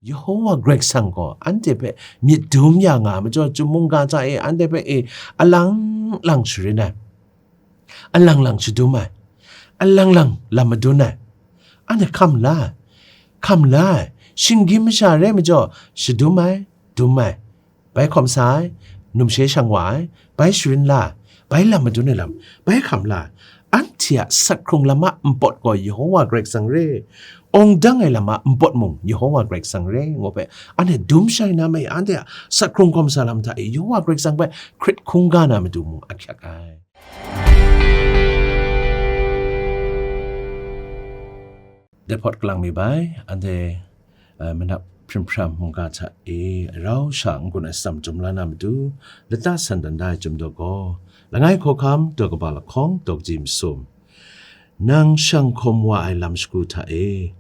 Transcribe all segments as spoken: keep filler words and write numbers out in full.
Yehowa Karai Kasang gaw anhte hpe myit dum ya nga ai majaw, chyum mungga hta e anhte hpe e alang lang sharin ai, alang lang shadum ai, alang lang lam madun ai, anhte hkam la ai, hkam la ai, shinggyim masha re majaw, shadum ai, dum ai, bai hkawm sa ai, numshe shang wa ai, bai sharin la ai, bai lam madun ai lam, bai hkam la ai. Anhte a sak hkrung lam a npawt gaw Yehowa Karai Kasang re, awng dang ai lam a npawt mung Yehowa Karai Kasang re, ngu hpe anhte dum shai na me, anhte a sak hkrung hkawm sa lam hta e Yehowa Karai Kasang hpe hkrit hkungga na matu mung ahkyak ai. Dai hpawt kalang mi bai, anhte, eh, manap hprim hpram mungga hta e rau sha n-gun atsam jawm la na matu, lata san dan da ai Chyum daw gaw, langai hkawhkam, daw kaba lahkawng, daw kaji masum. Nang shang hkawm wa ai lam shagu hta e,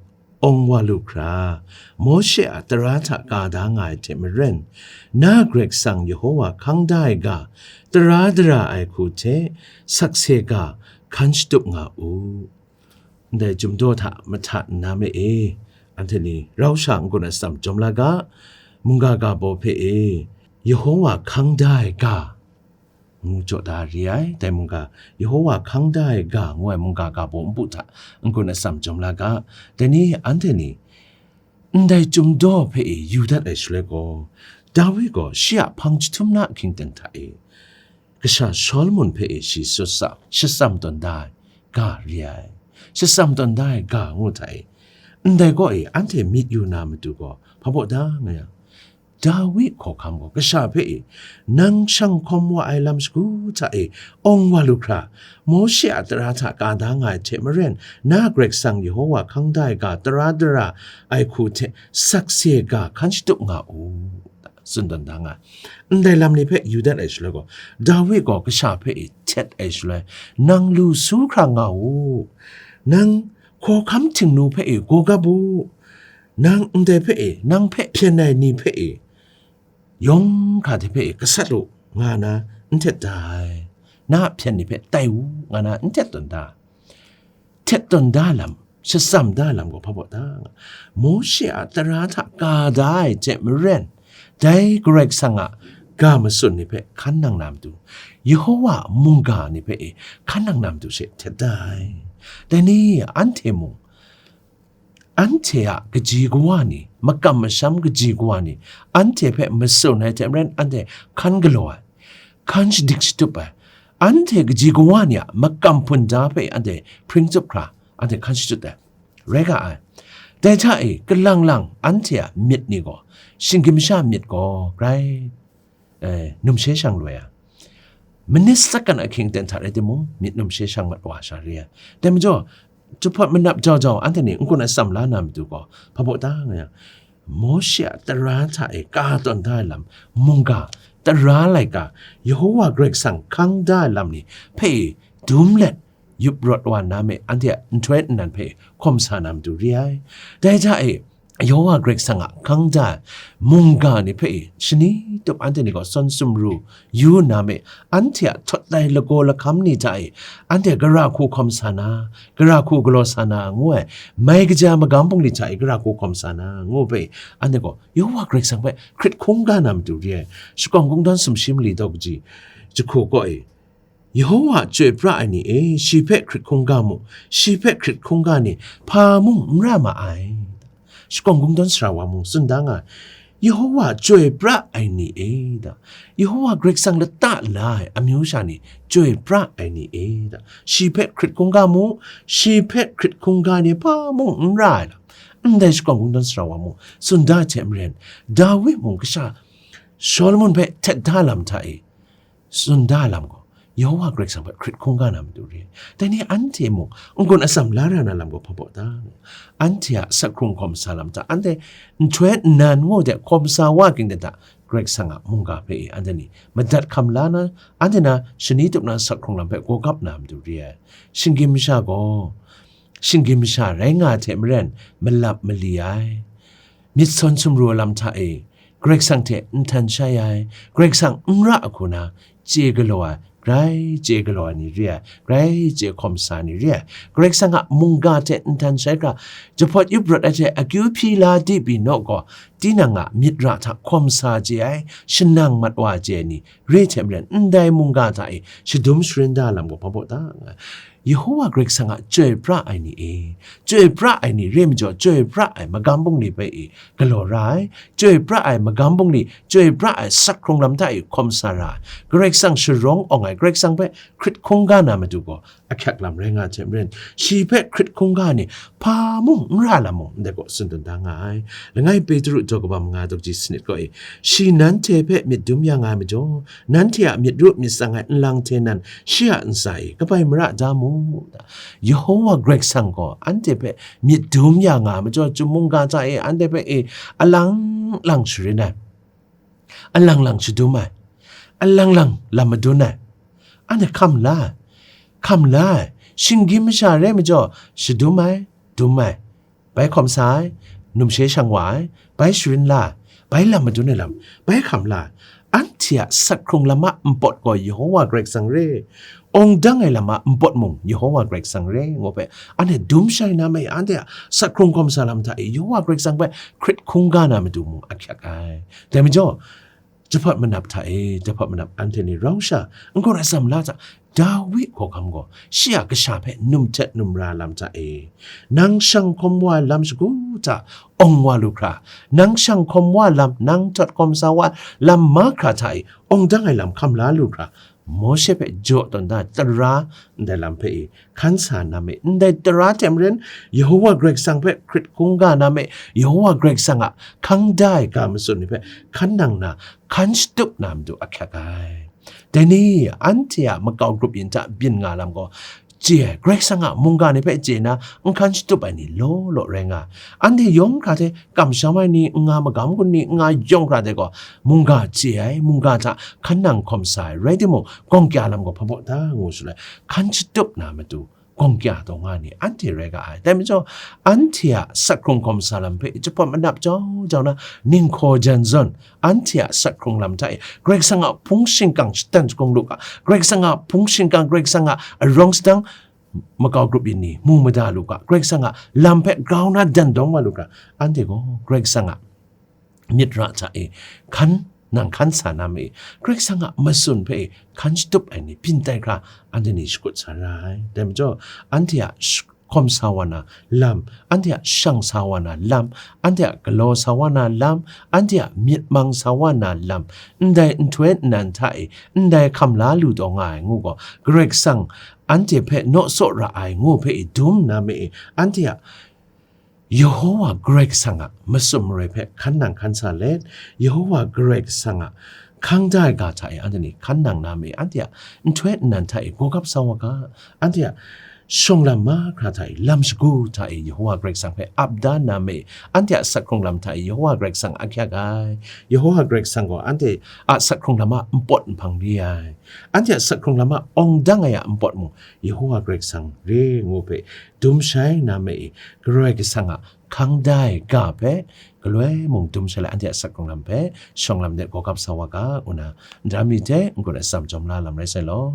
awng wa lu hkra, Mawshe a tara hta ka da nga ai hte maren, na Karai Kasang Yehowa hkang da ai ga, tara dara ai hku hte sakse ga hkan shatup nga u. Ndai Chyum daw hta mahta nna me e, anhte ni rau sha n-gun atsam jawm la ga, mungga ga baw hpe e, Yehowa hkang da ai ga, ngu jaw da re ai. Dai mungga, Yehowa hkang da ai ga ngu ai mungga ga baw npu hta n-gun atsam jawm la ga, dai ni anhte ni ndai Chyum daw hpe e yu dat ai shaloi gaw, Dawi gaw shi a hpang jahtum na ahkying ten hta e, kasha Solomon hpe e shi sut sa shatsam tawn da ai ga re ai. Shatsam tawn da ai ga ngu hta e, ndai gaw e anhte myit yu na matu gaw hpa baw da nga yang, Dawi hkawhkam gaw kasha hpe e, nang shang hkawm wa ai lam shagu hta e, awng wa lu hkra, Mawshe a tara hta ka da nga ai hte maren, na Karai Kasang Yehowa hkang da ai ga tara dara ai hku hte sakse ga hkan shatup nga u, tsun tawn da nga ai. Ndai lam ni hpe yu dat ai shaloi gaw, Dawi gaw kasha hpe e htet ai shaloi, nang lu su hkra nga u, nang hkawhkam htingnu hpe e gawgap u, nang ndai hpe e, nang hpe hpyen ai ni hpe e, yawng hkra hte hpe e gasat u, nga na n htet da ai. Na a hpyen ni hpe tai u, nga na n htet tawn da. Htet tawn da lam, shatsam da lam gaw hpa baw da nga. Mawshe a tara hta ka da ai hte maren, dai Karai Kasang a ga matsun ni hpe hkan nang na matu, Yehowa a mungga ni hpe e hkan nang na matu she htet da ai. Dai ni anhte mung, anhte a kaji kawa ni, makam masham kaji kawa ni, anhte hpe matsun ai hte maren, anhte hkan galaw ai, hkan shadik shatup ai, anhte kaji kawa ni a makam hpunda hpe anhte hpring tsup hkra, anhte hkan shatup ai, rai ga ai. Dai hta e, kalang lang anhte a myit ni gaw, shinggyim masha myit gaw, grai, eh, numshe shang loi ai. Minit sakan ahkying ten hta rai timung, myit numshe shang mat wa sha re ai. Dai majaw, jahpawt manap jau jau anhte ni n-gun atsam la na matu gaw, hpa baw da nga yang, Mawshe a tara hta e ka tawn da ai lam, mungga, tara laika, Yehowa Karai Kasang hkang da ai lam ni hpe dum let, yup rawt wa nna me, anhte a nhtoi nnan hpe hkawm sa na matu re ai. Dai hta e, Yehowa Karai Kasang a hkang da ai mungga ni hpe e, shani tup anhte ni gaw sawn sumru yu nna me, anhte a htawt tai lagaw lahkam ni hta e, anhte gara hku hkawm sa na, gara hku galaw sa na ngu ai, mai kaja magam bungli hta e gara hku hkawm sa na ngu hpe, anhte gaw Yehowa Karai Kasang hpe hkrit hkungga na matu re ai. Shakawn Kungdawn sumshi mali daw kaji jahku kaw e, Yehowa chyoi pra ai ni e, shi hpe hkrit hkungga mu, shi hpe hkrit hkungga ni hpa mung n ra ma ai. Shakawn Kungdawn sara wa mung tsun da nga ai, Yehowa chyoi pra ai ni e da, Yehowa Karai Kasang lata la ai amyu sha ni chyoi pra ai ni e da, shi hpe hkrit hkungga mu, shi hpe hkrit hkungga ni hpa mung n ra ai lam, ndai Shakawn Kungdawn sara wa mung tsun da ai hte maren, Dawi mung kasha Solomon hpe htet da lam hta e, tsun da lam gaw, Yehowa Karai Kasang hpe hkrit hkungga na matu re. Dai ni anhte mung n-gun atsam la ra na lam gaw hpa baw da. Anhte a sak hkrung hkawm sa lam hta, anhte nhtoi nnan ngu de hkawm sa wa ging de hta, Karai Kasang a mungga hpe e anhte ni madat hkam la na, anhte na shani tup na sak hkrung lam hpe gawgap na matu re ai. Shinggyim masha gaw, shinggyim masha rai nga ai hte maren, malap mali ai, myit sawn sumru ai lam hta e, Karai Kasang hte nhtan shai ai, Karai Kasang n ra ai hku na chye galaw ai, grai chye galaw ai ni re ai, grai chye hkawm sa ai ni re ai. Karai Kasang a mungga hte nhtan shai hkra, jahpawt yup rawt ai hte akyu hpyi la di pyi naw gaw, tinang a myit ra hta hkawm sa chye ai, shanang mat wa chye ai ni re hte maren, ndai mungga hta e shadum sharin da lam gaw hpa baw ta nga ai. Yehowa Karai Kasang a chyoi pra ai ni e, chyoi pra ai ni re majaw, chyoi pra ai magam bungli hpe e galaw ra ai, chyoi pra ai magam bungli, chyoi pra ai sak hkrung lam hta e hkawm sa ra ai, Karai Kasang sharawng awng ai, Karai Kasang hpe hkrit hkungga na matu gaw ahkyak lam rai nga ai hte maren, shi hpe hkrit hkungga ni hpa mung n ra lam mung ndai gaw tsun dun da nga ai. Langai Petru daw kaba manga daw kaji sanit gaw e, shi nanhte hpe myit dum ya nga ai majaw, nanhte a myit ru myit tsang ai nlang hte nan shi a ntsa e kabai mara da mu. Yehowa Karai Kasang gaw anhte hpe myit dum ya nga ai majaw, chyum mungga hta e anhte hpe e alang lang sharin ai, alang lang shadum ai, alang lang lam madun ai. Anhte hkam la ai, hkam la ai, shinggyim masha re majaw, shadum ai, dum ai, bai hkawm sa ai, numshe shang wa ai, bai sharin la ai, bai lam madun ai lam, bai hkam la ai. Anhte a sak hkrung lam a npawt gaw Yehowa Karai Kasang re, awng dang ai lam a npawt mung Yehowa Karai Kasang re, ngu hpe, anhte dum shai na me, anhte a sak hkrung hkawm sa lam hta e Yehowa Karai Kasang hpe hkrit hkungga na matu mung ahkyak ai. Dai majaw, jahpawt manap hta e, jahpawt manap anhte ni rau sha, n-gaw rai tsam la hta, Dawi hkawhkam gaw shi a kasha hpe num htet num ra lam hta e, nang shang hkawm wa ai lam shagu hta awng wa lu hkra, nang shang hkawm wa ai lam, nang htawt hkawm sa wa ai lam mahkra hta e, awng dang ai lam hkam la lu hkra, Mawshe hpe jaw tawn da ai tara ndai lam hpe e hkan sa na me. Ndai tara hte maren, Yehowa Karai Kasang hpe hkrit hkungga na me, Yehowa Karai Kasang a hkang da ai ga matsun ni hpe hkan nang na, hkan shatup na matu ahkyak ai. Dai ni, anhte a makau grup yin hta byin nga lam gaw, chye ai, Karai Kasang a mungga ni hpe chye na, n hkan shatup ai ni law law rai nga ai. Anhte yawng hkra hte kamsham ai ni n nga, magam gun ni n nga yawng hkra hte gaw, mungga chye ai, mungga hta hkan nang hkawm sa ai, rai timung, gawng kya lam gaw hpa baw ta ngu shaloi, hkan shatup na matu, gawng kya taw nga ai ni anhte rai ga ai. Dai majaw, anhte a sak hkrung hkawm sa lam hpe jahpawt manap jau jau na, ninghkaw jan zawn, anhte a sak hkrung lam hta e, Karai Kasang a hpung shingkang shatan shagung lu ga, Karai Kasang a hpung shingkang, Karai Kasang a arawng sadang, makau grup yin ni mu mada lu ga, Karai Kasang a lam hpe grau na dan dawng wa lu ga, anhte gaw Karai Kasang a myit ra hta e hkan nang hkan sa na me, Karai Kasang a matsun hpe e hkan shatup ai ni byin tai hkra, anhte ni shakut sa ra ai. Dai majaw, anhte a sh-, hkawm sa wa na lam, anhte a shang sa wa na lam, anhte a galaw sa wa na lam, anhte a myit mang sa wa na lam, ndai nhtoi nnan hta e, ndai hkam la lu taw nga ai ngu gaw, Karai Kasang anhte hpe naw tsaw ra ai ngu hpe e dum nna me e, anhte a Yehowa Karai Kasang a matsun maroi hpe hkan nang hkan sa let, Yehowa Karai Kasang a hkang da ai ga hta e anhte ni hkan nang na me, anhte a nhtoi nnan hta e gawgap sa wa ga, anhte a shawng lam mahkra hta e, lam shagu hta e Yehowa Karai Kasang hpe ap da na me, anhte a sak hkrung lam hta e Yehowa Karai Kasang ahkyak ai. Yehowa Karai Kasang gaw anhte a sak hkrung lam a npawt nhpang re ai. Anhte a sak hkrung lam a awng dang ai a npawt mung, Yehowa Karai Kasang re ngu hpe dum shai na me e, Karai Kasang a hkang da ai ga hpe galoi mung dum shai let, anhte a sak hkrung lam hpe shawng lam de gawgap sa wa ga, ngu na, ndai mi hte n-gun atsam jawm la lam rai sai law.